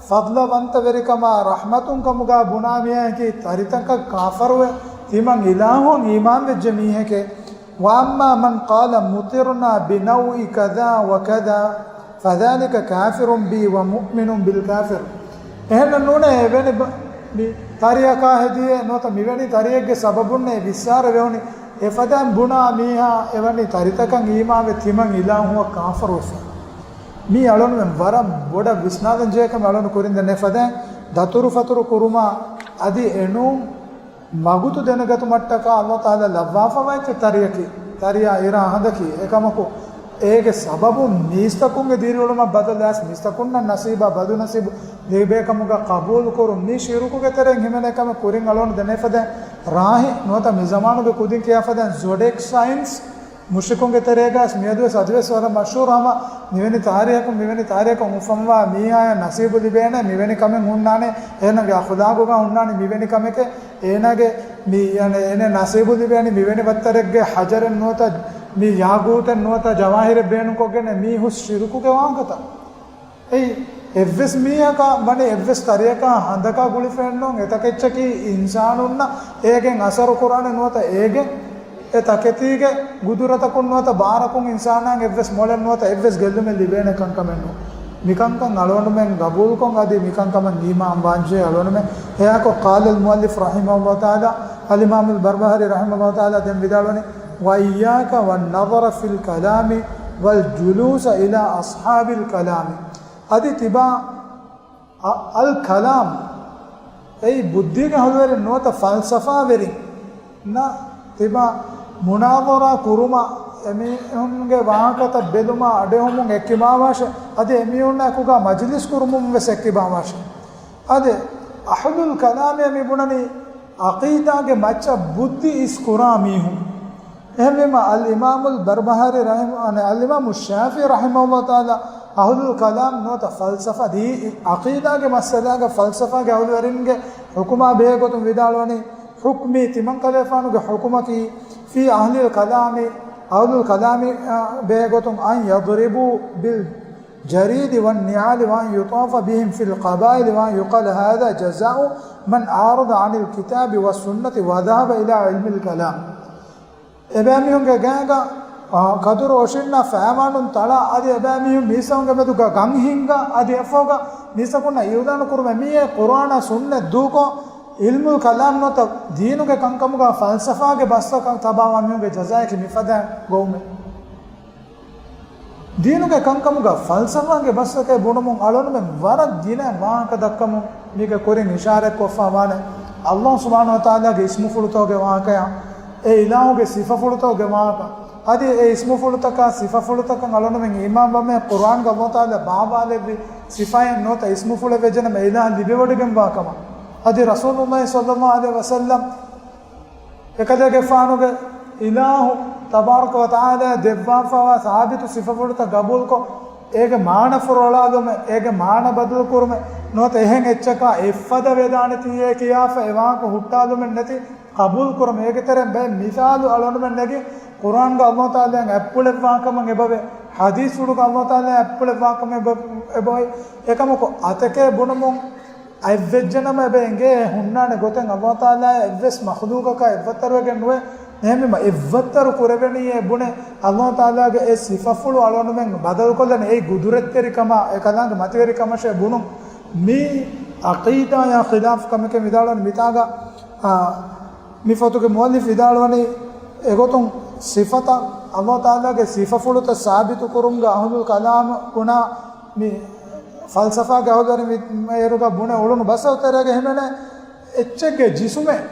ފަޟްލަވަންތަވެރިކަމާ ރަޙްމަތުން ކަމުގަ ބުނާ މީހަކީ ތަރިތަކަށް ކާފަރުވެ، ތިމަން އިލާހުން އީމާންވެއްޖެ މީހެކޭ. وأما من قال مطرنا بنوء كذا وكذا فذلك كافر بي ومؤمن بالكافر. އެހެންނަށް ނޫނޭ އެވެނި ބަ-، މި ތަރިއަކާ ހެދިޔޭ ނުވަތަ މިވެނި ތަރިއެއްގެ ސަބަބުންނޭ ވިއްސާރަ ވެވުނީ. އެފަދައިން ބުނާ މީހާ އެވަނީ ތަރިތަކަށް އީމާންވެ ތިމަން އިލާހުއަށް ކާފަރުވެފަ. މީ އަޅުންމެން ވަރަށް ބޮޑަށް ވިސްނާލަން ޖެހޭ ކަމެއް އަޅުން ކުރިން ދެން އެފަދައިން ދަތުރުފަތުރު ކުރުމާ އަދި އެނޫން ވަގުތު ދެނެގަތުމަށްޓަކާ ﷲ ތަޢާލާ ލައްވާފަވާ އެއްޗެއް ތަރިއަކީ، ތަރިއާ އިރާ ހަނދަކީ. އެކަމަކު، އޭގެ ސަބަބުން މީސްތަކުންގެ ދިރިއުޅުމަށް ބަދަލުވެސް މީސްތަކުންނަށް ނަސީބާ ބަދުނަސީބު ލިބޭ ކަމުގަ ޤަބޫލުކުރުން މީ ޝިރުކުގެ ތެރެއިން ހިމެނޭ ކަމެއް ކުރިން އަޅުން ދެނެފަދަ ރާހި ނުވަތަ މި ޒަމާނުގެ ކުދިން ކިޔާފަދަ ޒޮޑެކް ސައިންސް މުޝްރިކުންގެ ތެރޭގަސް މިއަދުވެސް އަދިވެސް ވަރަށް މަޝްހޫރު ހަމަ މިވެނި ތާރީޚަކުން، މިވެނި ތާރީޚަކުން އުފަންވާ މީހާޔަށް ނަސީބު ލިބޭނެ، މިވެނި ކަމެއް ހުންނާނެ، އޭނަގެ އަޚުލާގުގަ ހުންނާނެ މިވެނި ކަމެކޭ، އޭނަގެ މި، އޭނަ، އޭނަ ނަސީބު ލިބޭނެ މިވެނި ބައްތަރެއްގެ ހަޖަރެއް ނުވަތަ މި ޔާގޫތެއް ނުވަތަ ޖަވާހިރެއް ބޭނުންކޮށްގެން މީ ހުސް ޝިރުކުގެ ވާހަކަތައް. އެއީ، އެއްވެސް މީހަކާ ވަނީ އެއްވެސް ތަރިއަކާ ހަނދަކާ ގުޅިފައެއްނޫން. އެތަކެއްޗަކީ އިންސާނުންނަށް އޭގެން އަސަރު ކުރާނެ ނުވަތަ އޭގެ އެ ތަކެތީގެ ގުދުރަތަކުން ނުވަތަ ބާރަކުން އިންސާނާއަށް އެއްވެސް މޮޅެއް ނުވަތަ އެއްވެސް ގެއްލުމެއް ލިބޭނެ ކަންކަމެއް ނޫން. މިކަންކަން އަޅުގަނޑުމެން ގަބޫލުކޮށް އަދި މިކަންކަމަށް އީމާން ވާންޖެހޭ އަޅުގަނޑުމެން. އެއާކޮށް، قال المؤلف رحمه الله تعالى، އަލްއިމާމުލް ބަރްބަހާރީ ރަޙިމަހުﷲ ތަޢާލާ ދެން ވިދާޅުވަނީ، وإياك والنظر في الكلام والجلوس إلى أصحاب الكلام. އަދި ތިބާ އަ-، އަލް ކަލާމް، އެއީ ބުއްދީގެ އަހުލުވެރިން ނުވަތަ ފަލްސަފާވެރިން ނަ ތިބާ މުނާޒަރާ ކުރުމަށް، އެމީހުންގެ ވާހަކަތައް ބެލުމަށް އަޑެއްހުމުން އެއްކިބާވާށެ، އަދި އެމީހުންނާ އެކުގަ މަޖިލިސް ކުރުމުން ވެސް އެއްކިބާވާށެ. އަދި އަހުލުލް ކަލާމޭ މި ބުނަނީ އަޤީދާގެ މައްޗަށް ބުއްދި އިސް ކުރާ މީހުން. އެހެންވީމަ، އަލްއިމާމުލް ބަރްބަހާރީ ރަޙިމަ-، އަނެ، އަލްއިމާމު ޝާފިޢީ ރަޙިމަހުﷲ ތަޢާލާ އަހުލުލް ކަލާމް ނުވަތަ ފަލްސަފާ ދީ، ޢަޤީދާގެ މައްސަލާގަ ފަލްސަފާގެ އަހުލުވެރިންގެ ޙުކުމާ ބެހޭގޮތުން ވިދާޅުވަނީ، ޙުކްމީ ތިމަންކަލޭފާނުގެ ޙުކުމަކީ، ފީ އަހްލިލް ކަލާމި، އަހުލުލް ކަލާމި، އަ، ބެހޭގޮތުން، އަން ޔަޟްރިބޫ ބިލް ޖަރީދި ވަން ނިޢާލި ވަން ޔުޠާފަ ބިހިމް ފިލް ޤަބާއިލި ވަން ޔުޤާލަ ހާޛާ ޖަޒާއު މަން އަޢްރަޟަ ޢަނިލް ކިތާބި ވައްސުންނަތި ވަޛަހަބަ އިލާ ޢިލްމިލް ކަލާމް. އެބައިމީހުންގެ ގާގަ، އާ، ކަދުރު އޮށިންނާ ފައިވާނުން ތަޅާ އަދި އެބައިމީހުން މީސްތަކުންގެ މެދުގަ ގަން ހިންގާ އަދި އެފަހުގަ މީސްތަކުންނަށް އިޢުލާނު ކުރުމެއް މިއީ ޤުރުއާނާ ސުންނަތް ދޫކޮށް، ޢިލްމުލް ކަލާމް ނުވަތަ ދީނުގެ ކަންކަމުގަ ފަލްސަފާގެ ބަސްތަކަށް ތަބާވާ މީހުންގެ ޖަޒާއަކީ މިފަދަ ގޮވުމެއް. ދީނުގެ ކަންކަމުގަ ފަލްސަފާގެ ބަސްތަކެއް ބުނުމުން އަޅުގަނޑުމެން ވަރަށް ގިނަ ވާހަކަ ދައްކަމުން މީގެ ކުރިން އިޝާރަތްކޮށްފަ ވާނެ. އައްލާހު ސުބްޙާނަހު ވަތަޢާލާގެ އިސްމުފުޅުތަކުގެ ވާހަކަޔާ، އެ އިލާހުގެ ސިފަފުޅުތަކުގެ ވާހަކަ، އަދި އެ އިސްމުފުޅުތަކާ ސިފަފުޅުތަކަށް އަޅުގަނޑުމެން އީމާންވަމޭ، ޤުރުއާންގަ އައްލާހު ތަޢާލާ ބާވާލެއްވި ސިފައެއް ނުވަތަ އިސްމުފުޅެއް ވެއްޖެނަމަ އެ އިލާހަށް ލިބިވޮޑިގެންވާ ކަމަށް، އަދި ރަސޫލުﷲ ޞައްލައްލާހު ޢަލައިހި ވަސައްލަމް އެކަލޭގެފާނުގެ އިލާހު ތަބާރަކަ ވަތަޢާލާ ދެއްވާފަވާ ސާބިތު ސިފަފުޅުތައް ގަބޫލުކޮށް، އޭގެ މާނަ ފުރޮޅާލުމެއް، އޭގެ މާނަ ބަދަލުކުރުމެއް ނުވަތަ އެހެން އެއްޗަކާ އެއްފަދަ ވެދާނެތީއޭ ކިޔާފަ އެ ވާހަކަ ހުއްޓާލުމެއް ނެތި ޤަބޫލުކުރުމެއް. އޭގެ ތެރެއިން ބައެއް މިސާލު އަޅުގަނޑުމެން ނެގި، ޤުރުއާންގަ އައްލާހު ތަޢާލާ އަތްޕުޅެއްވާ ކަމަށް އެބަވޭ، ޙަދީޘްފުޅުގަ އައްލާހު ތަޢާލާ އަތްޕުޅެއްވާ ކަމަށް އެބަ-، އެބައޮތް. އެކަމަކު އަތެކޭ ބުނުމުން އަތްވެއްޖެނަމަ އެބަ އެނގޭ ހުންނާނެ ގޮތެއް އައްލާހު ތަޢާލާ އެއްވެސް މަޚްލޫޤަކާ އެއްވައްތަރުވެގެން ނުވޭ. އެހެންވީމަ އެއްވައްތަރު ކުރެވެނީއޭ ބުނެ، އައްލާހު ތަޢާލާގެ އެ ސިފަފުޅު އަޅުގަނޑުމެން ބަދަލުކޮށްލަނީ އެއީ ގުދުރަތްތެރިކަމާ އެކަލާނގެ މަތިވެރިކަމަށޭ ބުނުން. މީ ޢަޤީދާޔާ ޚިލާފު ކަމެކޭ ވިދާޅުވަނީ. މިތާގަ، އާ، މި ފޮތުގެ މުއައްލިފް ވިދާޅުވަނީ، އެގޮތުން ސިފަތައް، އައްލާހު ތަޢާލާގެ ސިފަފުޅުތައް ސާބިތު ކުރުމުގަ އަހުލުލް ކަލާމު ބުނާ މި ފަލްސަފާގެ އަހުލުވެރިން މި އޭރުގަ ބުނެ އުޅުނު ބަސްތަކުގެ ތެރޭގަ ހިމެނޭ އެއްޗެއްގެ ޖިސުމެއް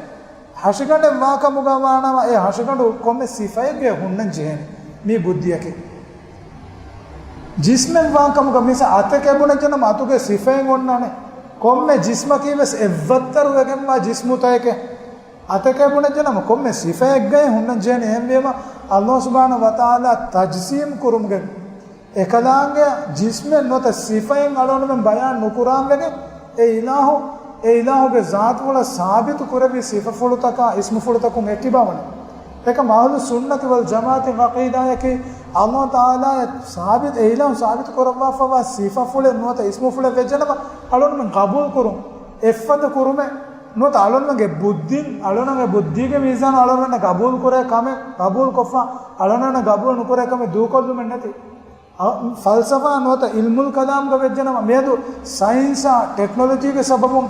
ހަށިގަނޑެއް ވާކަމުގަ ވާނަމަ، އެ ހަށިގަނޑު ކޮންމެ ސިފައެއްގައި ހުންނަން ޖެހޭނެ މީ ބުއްދިއަކީ. ޖިސްމެއް ވާކަމުގަ މިސާ އަތެކޭ ބުނެއްޖެނަމަ އަތުގެ ސިފައެއް އޮންނާނެ. ކޮންމެ ޖިސްމަކީ ވެސް އެއްވައްތަރު ވެގެންވާ ޖިސްމުތަކެކޭ. އަތެކޭ ބުނެއްޖެނަމަ ކޮންމެ ސިފައެއްގައި ހުންނަން ޖެހޭނެ. އެހެންވީމަ، އައްލާހު ސުބްޙާނަހު ވަތަޢާލާ ތަޖްސީމް ކުރުމުގެ އެކަލާނގެ ޖިސްމެއް ނުވަތަ ސިފައެއް އަޅުގަނޑުމެން ބަޔާން ނުކުރާން ވެގެން، އެ އިލާހު، އެ އިލާހުގެ ޒާތުފުޅަށް ސާބިތު ކުރެއްވި ސިފަފުޅުތަކާ އިސްމުފުޅުތަކުން އެއްކިބާވަނީ. އެކަމަ އަހުލު ސުންނަތި ވަލް ޖަމާޢަތިން ޢަޤީދާއަކީ، އައްލާހު ތަޢާލާ ސާބިތު، އެ އިލާހު ސާބިތު ކުރައްވާފަވާ ސިފަފުޅެއް ނުވަތަ އިސްމުފުޅެއް ވެއްޖެނަމަ، އަޅުގަނޑުމެން ޤަބޫލު ކުރުން އެއްފަދަ ކުރުމެއް ނުވަތަ އަޅުގަނޑުމެންގެ ބުއްދިން، އަޅުގަނޑުމެންގެ ބުއްދީގެ މީޒާނު އަޅުގަނޑުމެންނަށް ޤަބޫލު ކުރޭ ކަމެއް ޤަބޫލު ކޮށްފަ، އަޅުގަނޑުމެންނަށް ޤަބޫލު ނުކުރޭ ކަމެއް ދޫކޮށްލުމެއް ނެތި. އަ، ފަލްސަފާ ނުވަތަ ޢިލްމުލް ކަލާމްގަ ވެއްޖެނަމަ، މިއަދު ސައިންސާ ޓެކްނޮލޮޖީގެ ސަބަބުން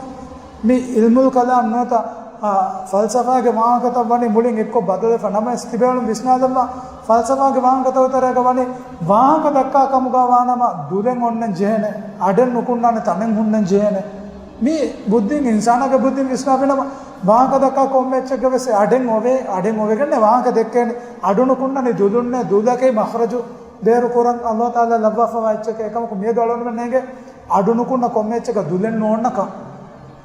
މި ޢިލްމުލް ކަލާމް ނުވަތަ، އަ، ފަލްސަފާގެ ވާހަކަތައް ވަނީ މުޅިން އެއްކޮށް ބަދަލުވެފަ. ނަމަވެސް ތިބޭފުޅުން ވިސްނާލައްވާ، ފަލްސަފާގެ ވާހަކަތަކުގެ ތެރޭގަ ވަނީ ވާހަކަ ދައްކާ ކަމުގަ ވާނަމަ، ދުލެއް އޮންނަން ޖެހޭނެ، އަޑެއް ނުކުންނާނެ ތަނެއް ހުންނަން ޖެހޭނެ. މި ބުއްދިން، އިންސާނާގެ ބުއްދިން ވިސްނާފިނަމަ، ވާހަކަ ދައްކާ ކޮންމެ އެއްޗެއްގަ ވެސް އަޑެއް އޮވޭ، އަޑެއް އޮވެގެންނެ ވާހަކަ ދެއްކޭނެ. އަޑު ނުކުންނަނީ ދުލުންނޭ، ދުލަކީ މަޚްރަޖު ބޭރު ކުރަން އައްލާހު ތަޢާލާ ލައްވާފަވާ އެއްޗެކޭ. އެކަމަކު މިއަދު އަޅުގަނޑުމެން ނޭނގޭ އަޑު ނުކުންނަ ކޮންމެ އެއްޗަކަށް ދުލެއް ނޯންނަކަން.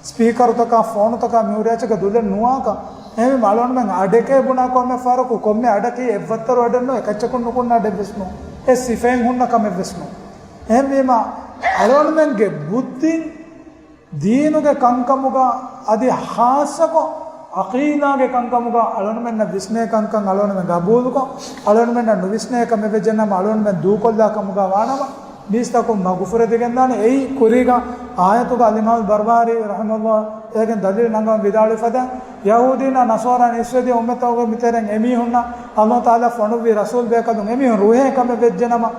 ސްޕީކަރުތަކާ، ފޯނުތަކާ، މިހުރި އެއްޗަކަށް ދުލެއް ނުވާކަން. އެހެންވީމަ އަޅުގަނޑުމެން އަޑެކޭ ބުނާ ކޮންމެ ފަހަރަކު ކޮންމެ އަޑަކީ އެއްވައްތަރު އަޑެއް ނޫން، އެކައްޗަކުން ނުކުންނަ އަޑެއް ވެސް ނޫން. އެ ސިފައެއް ހުންނަ ކަމެއް ވެސް ނޫން. އެހެންވީމަ އަޅުގަނޑުމެންގެ ބުއްދިން ދީނުގެ ކަންކަމުގަ އަދި ޚާއްޞަކޮށް ޢަޤީދާގެ ކަންކަމުގަ އަޅުގަނޑުމެންނަށް ވިސްނޭ ކަންކަން އަޅުގަނޑުމެން ގަބޫލުކޮށް، އަޅުގަނޑުމެންނަށް ނުވިސްނޭ ކަމެއް ވެއްޖެނަމަ އަޅުގަނޑުމެން ދޫކޮށްލާ ކަމުގަ ވާނަމަ، މީސްތަކުން މަގުފުރެދިގެންދާނެ. އެއީ ކުރީގަ އާޔަތުގަ އަލްއިމާމު ބަރްބަހާރީ ރަޙިމަހުﷲ އޭގެން ދަލީލު ނަންގަވަން ވިދާޅުވި ފަދަ، ޔަހޫދީންނާ ނަޞާރާ އިސްވެދިޔަ އުއްމަތްތަކުގެ މިތެރެއިން އެމީހުންނަށް އައްލާހު ތަޢާލާ ފޮނުއްވި ރަސޫލް ބޭކަލުން އެމީހުން ރުހޭ ކަމެއް ވެއްޖެނަމަ،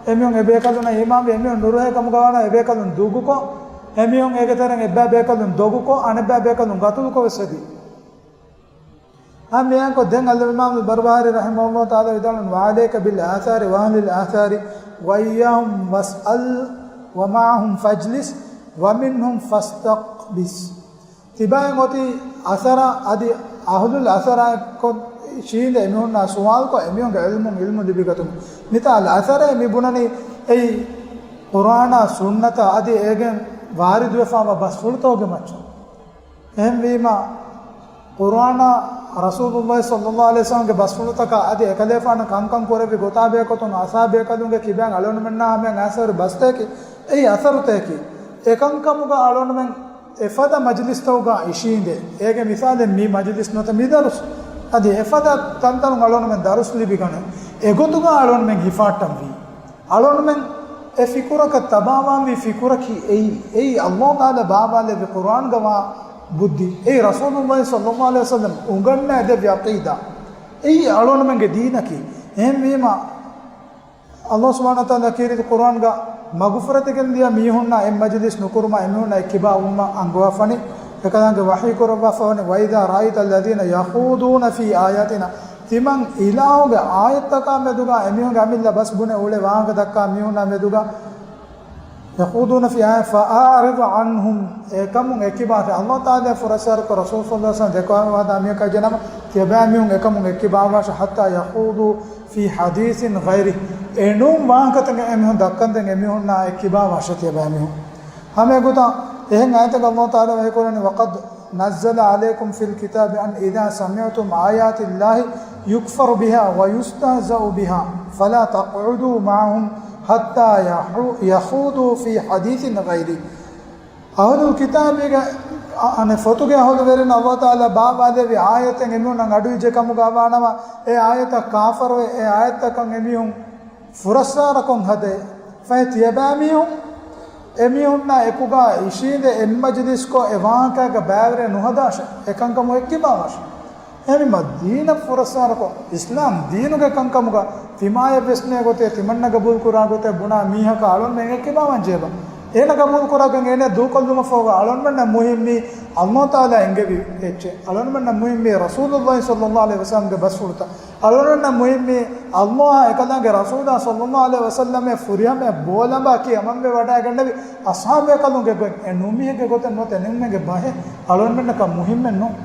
އެމީހުން އެބޭކަލުންނަށް އީމާންވި އެމީހުން ނުރުހޭ ކަމުގަ ވާނަމަ އެބޭކަލުން ދުގުކޮށް، އެމީހުން އޭގެ ތެރެއިން އެއްބައި ބޭކަލުން ދޮގުކޮށް، އަނެއްބައި ބޭކަލުން ގަތުލުކޮށް ވެސް އެދި. އާ، މިއާއެކު ދެން އަލްއިމާމު ބަރްބަހާރީ ރަޙިމަހުﷲ ތަޢާލާ ވިދާޅުވަނީ، وعليك بالآثار وأهل الآثار وإياهم واسأل ومعهم فاجلس ومنهم فاستقبس. ތިބާއިން އޮތީ އަސަރާ އަދި އަހުލުލް އަސަރާ އެއްކޮށް ޝީނދެ އެމީހުންނާ ސުވާލުކޮށް، އެމީހުންގެ ޢިލްމުން ޢިލްމު ލިބިގަތުމުން. މިތާ އަލް އަސަރޭ މި ބުނަނީ އެއީ ޤުރްއާނާ ސުންނަތާ އަދި އޭގެން ވާރިދުވެފާވާ ބަސްފުޅުތަކުގެ މައްޗަށް. އެހެންވީމަ، ޤުރުއާނާ ރަސޫލުﷲ ޞައްލަﷲ ޢަލައިހި ވަސައްލަމްގެ ބަސްފުޅުތަކާ އަދި އެކަލޭފާނު ކަންކަން ކުރެއްވި ގޮތާ ބެހޭގޮތުން އަސްޙާބު ބޭކަލުންގެ ކިބައިން އަޅުގަނޑުމެންނާ ހަމައަށް އައިސް ހުރި ބަސްތަކަކީ އެއީ އަސަރުތަކަކީ. އެކަންކަމުގަ އަޅުގަނޑުމެން އެފަދަ މަޖިލިސްތަކުގަ އިށީނދެ، އޭގެ މިސާލެއް މި މަޖިލިސް ނުވަތަ މި ދަރުސް، އަދި އެފަދަ ތަންތަނުން އަޅުގަނޑުމެން ދަރުސް ލިބިގަނެ، އެގޮތުގަ އަޅުގަނޑުމެން ހިފާއްޓަންވީ. އަޅުގަނޑުމެން އެ ފިކުރަކަށް ތަބާވާންވީ ފިކުރަކީ އެއީ، އެއީ ﷲ ތަޢާލާ ބާވާލެއްވި ޤުރުއާންގަވާ ބުއްދި، އެއީ ރަސޫލުﷲ ޞައްލަﷲ ޢަލައިހި ވަސައްލަމް އުނގަންނަ އެދެއްވި ޢަޤީދާ، އެއީ އަޅުގަނޑުމެންގެ ދީނަކީ. އެހެންވީމަ، ﷲ ސުބްޙާނަހޫ ވަތަޢާލާ ކީރިތި ޤުރުއާންގަ މަގުފުރެތިގެން ދިޔަ މީހުންނާ އެއް މަޖިލިސް ނުކުރުމަށް އެމީހުންނާ އެއްކިބާ ވުމަށް އަންގަވާފަނި، އެކަލާނގެ ވަޙީ ކުރައްވާފަ ވަނީ، وَإِذَا رَأَيْتَ الَّذِينَ يَخُوضُونَ فِي آيَاتِنَا، ތިމަން އިލާހުގެ އާޔަތްތަކާ މެދުގަ އެމީހުންގެ އަމިއްލަ ބަސް ބުނެ އުޅޭ ވާހަކަ ދައްކާ މީހުންނާ މެދުގަ، يَخُوضُونَ فِي آيَاتِنَا فَأَعْرِضْ عَنْهُمْ، އެކަމުން އެއްކިބާ، ﷲ ތަޢާލާ ފުރައްސާރަކޮށް ރަސޫލު ޞައްލަﷲ ޢަލައިހި ވަސައްލަމް ދެކެވަޑައިގަންނަވާ މިއަކަށް ޖެނަމަ، ތިޔަބައިމީހުން އެކަމުން އެއްކިބާވާށޭ، حَتَّى يَخُوضُوا فِي حَدِيثٍ غَيْرِهِ، އެނޫން ވާހަކަތަކެއް އެމީހުން ދައްކަންދެން އެމީހުންނާ އެއްކިބާވާށޭ ތިޔަބައިމީހުން. ހަމައެގޮތަށް އެހެން އާޔަތެއް ﷲ ތަޢާލާ ވަޙީކުރަނީ، وَقَدْ نَزَّلَ عَلَيْكُمْ فِي الْكِتَابِ أَنْ إِذَا سَمِعْتُمْ آيَاتِ اللَّهِ يُكْفَرُ بِهَا وَيُسْتَهْزَأُ بِهَا فَلَا تَقْعُدُوا مَعَهُمْ حَتَّى يَخُوضُوا فِي حَدِيثٍ غَيْرِهِ. އަހުލުލް ކިތާބީގެ، އަ، އަނެއް ފޮތުގެ އަހުލުވެރިން ﷲ ތަޢާލާ ބާވާލެއްވި އާޔަތެއް އެމީހުންނަށް އަޑުއިއްޖެ ކަމުގަ ވާނަމަ، އެ އާޔަތަށް ކާފަރުވެ، އެ އާޔަތްތަކަށް އެމީހުން ފުރައްސާރަކޮށް ހަދައި، ފަހެ ތިޔަބައިމީހުން އެމީހުންނާ އެކުގަ އިށީނދެ އެއްމަޖިލިސްކޮށް އެ ވާހަކައިގަ ބައިވެރި ނުހަދާށޭ، އެކަންކަމުން އެއްކިބާވާށޭ. އެހެންވީމަ ދީނަށް ފުރައްސާރަކޮށް، އިސްލާމް ދީނުގެ ކަންކަމުގަ ތިމާޔަށްވެސް ނޭ ގޮތެއް، ތިމަންނަ ގަބޫލު ކުރާ ގޮތެއް ބުނާ މީހަކަށް އަޅުންމެން އެއްކިބާވާން ޖެހޭބާ؟ އޭނަ ގަބޫލު ކުރާގެން އޭނަ ދޫކޮށްލުމަށްފަހުގަ އަޅުންމެންނަށް މުހިއްމީ ﷲ ތަޢާލާ އެންގެވި އެއްޗެއް. އަޅުންމެންނަށް މުހިއްމީ ރަސޫލުﷲ ޞައްލަﷲ ޢަލައިހި ވަސައްލަމްގެ ބަސްފުޅުތައް. އަޅުންނަށް މުހިއްމީ ﷲ އާ އެކަލާނގެ ރަސޫލާ ޞައްލަﷲ ޢަލައިހި ވަސައްލަމް ފުރިހަމަޔަށް ބޯލަނބާ ކިޔަމަންވެ ވަޑައިގަންނެވި އަޞްޙާބު ބޭކަލުންގެ ގޮތް. އެ ނޫން މީހެއްގެ ގޮތެއް ނުވަތަ އެ ނޫން މީހެއްގެ ބަހެއް އަޅުންމެންނަކަށް މުހިއްމެއް ނޫން.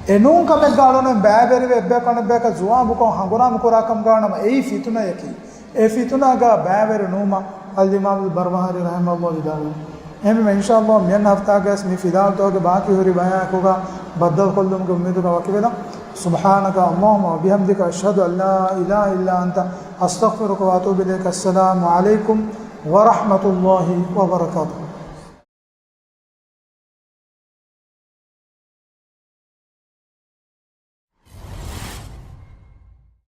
އެ ނޫން ކަމެއްގަ އަޅުން ބައިވެރިވެ އެއްބަޔަކު އަނެއްބަޔަކަށް ޒުވާބުކޮށް ހަނގުރާމަ ކުރާ ކަމުގަ ވާނަމަ އެއީ ފިތުނަޔަކީ. އެ ފިތުނާގަ ބައިވެރި ނުވުމަށް އަލްއިމާމުލް ބަރްބަހާރީ ރަޙިމަހުﷲ ވިދާޅުވި. އެހެންވީމަ އިންޝާﷲ މިއަންނަ ހަފްތާގަވެސް މި ފިލާވަޅުތަކުގެ ބާކީ ހުރި ބަޔާންތަކުގަ ބައްދަލުކޮށްލުމުގެ އުއްމީދުގަ ވަކިވެލަން. سبحانك اللهم وبحمدك، أشهد أن لا إله إلا أنت، أستغفرك وأتوب إليك. السلام عليكم ورحمة الله وبركاته.